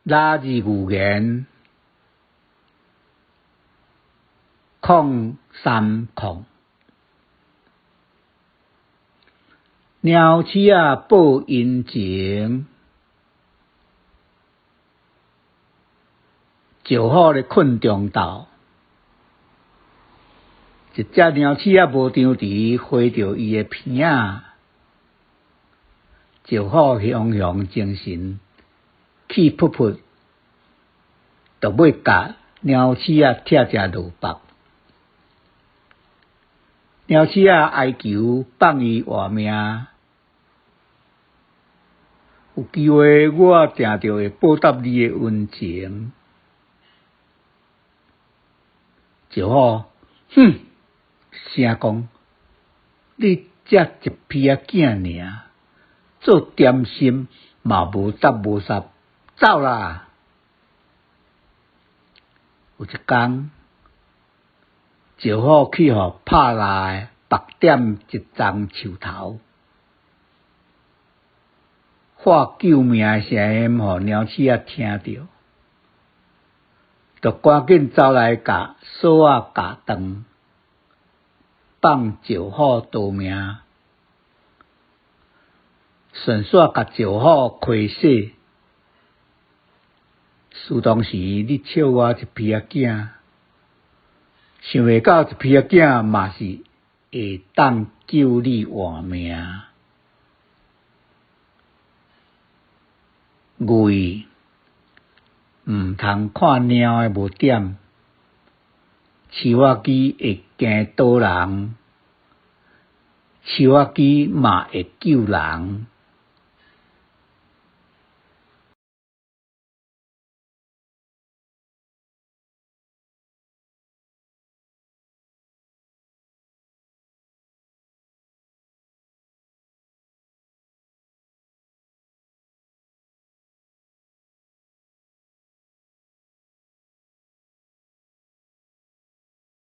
拉字寓言03猫鼠仔報恩情。石虎咧睏中晝，一隻貓鼠仔無張持飛著伊的鼻仔，石虎雄雄精神，氣噗噗，就欲共貓鼠仔拆食落腹。貓鼠仔哀求放伊活命，有機會我定著會報答你的恩情。石虎，哼！聲講，你才一鼻仔囝爾，做點心嘛無答無捒，走啦！有一工，石虎去予拍爛縛點一叢樹頭，喊救命的聲音予貓鼠仔聽著，就趕緊走來共索仔鉸斷，放石虎逃命，順紲共石虎開洗。事當時你笑我一鼻仔囝，想袂到一鼻仔囝嘛是會當救你活命。寓毋通看貓的無點，飼活機會驚倒人，飼活機嘛會救人。